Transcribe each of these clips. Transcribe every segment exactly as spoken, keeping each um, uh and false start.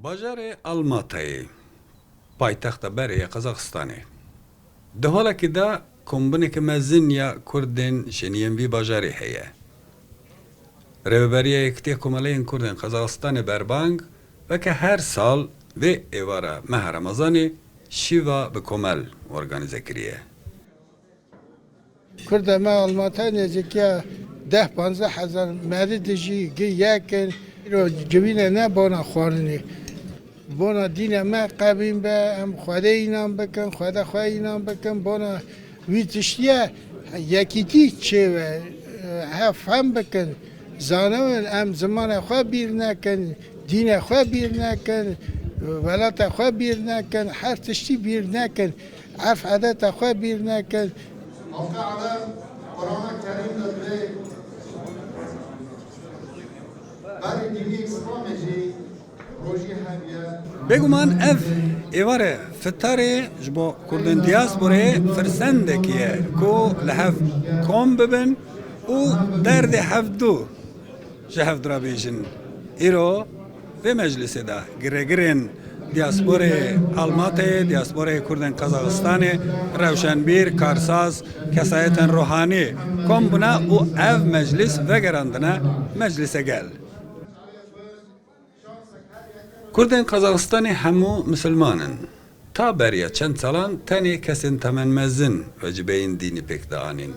Bajarê Almatayê, paytexta berê ya Qazaxistanê. Di holekî de kombûneke mezin ya Kurdên şêniyên vî bajarê heye. Rêveberiya Yekîtiya Komeleyên Kurdên Qazaxistanê berbang, weke her sal vê êvara meha Remezanê şîva bi komel organîze kiriye. Kurda me Almata nêzîkiya deh panzdeh hezar merî dijî, gi yek in. Îro civîne ne bona xwarinê. Bona dîne me qebîn be, em Xwedê înan bikin, Xwede xwe înan bikin. Bona wî tiştiye yekîtî çêbe, hev fehm bikin. Zanibin em zimanê xwe bîr nekin, dînê xwe bîr nekin, welata xwe bîr nekin, her tiştî bîr nekin. Erf edeta xwe bîr nekin. Halka alem Qur'ana Kerîm de divê berê dînî Îslamê jî rojî hev ye. Bêguman ev êvarê fitarê ji bo Kurdên diasporayê firsendekî ye ku li hev kom bibin û derdê hevdu ji hev dira bêjin. Îro vê meclisê de girêgirên diasporê Almatayê, diasporê Kurdên Qazaxistanê, rewşenbîr, karsaz, kesayetên ruhanî kom bûne û ev meclis vegerandine Meclise Gel. Kurdên Qazaxistanê hemû misilman in. Ta beriya çend salan tenê kesên temenmezin wecibeyên dînî pêk dianîn.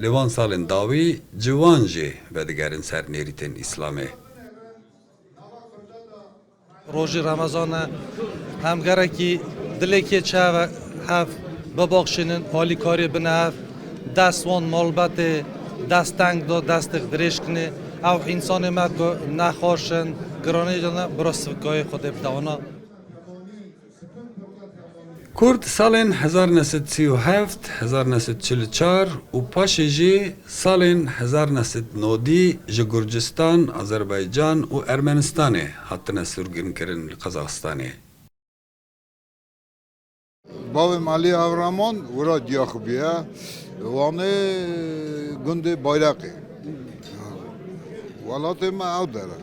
Lê wan salên dawî ciwan jî vedigerin ser nêrîtên Îslamê. Rojî Remezan e, em gerekî dilekê çi heve hev bibaxşînin, alîkarî bine hev, dest wan malbetê dest teng da, destê dirêj kinê. Ew însanê me ku nexweş in, giranê de ne, bira sivikayê Xwedê bide wana. Kurd salên hezar neh sed sî û heft, hezar neh sed çil û çar û paşê jî salên hezar neh sed nodî ji Gurcistan, Azerbaycan û Ermenistanê hatine sirgûnkirin li Qazaxistanê. Bavê me Elî Evraman wira Diyakbû ye, Wanê gundê Bayreqê. Welatê me ew der e.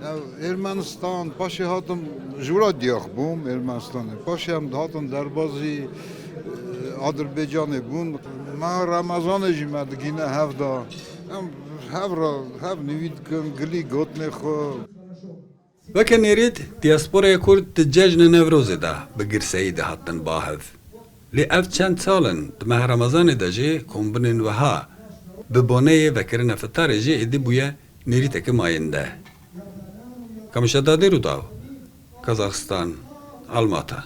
Ev Ermenistan, paşê hatim ji wira Diyakbûm Ermenistanê. Paşê em dihatin derbazî, e, Adirbaycanê bûn. Meha Remezanê jî me digîne hev de. Em hev re, hev nivî dikin, gilî gotinê xwe. Weke nêrît, diasporaya Kurd di cejna Newrozê de bi girseyî dihatin ba hev. Lê ev çend sal in, di meha Remezanê de jî kombûnên wiha bi boneyê vekirina fitarê jê êdî bûye nêrîteke mayînde. Kamişa Dadê Rûdaw, Kazaxistan, Almata.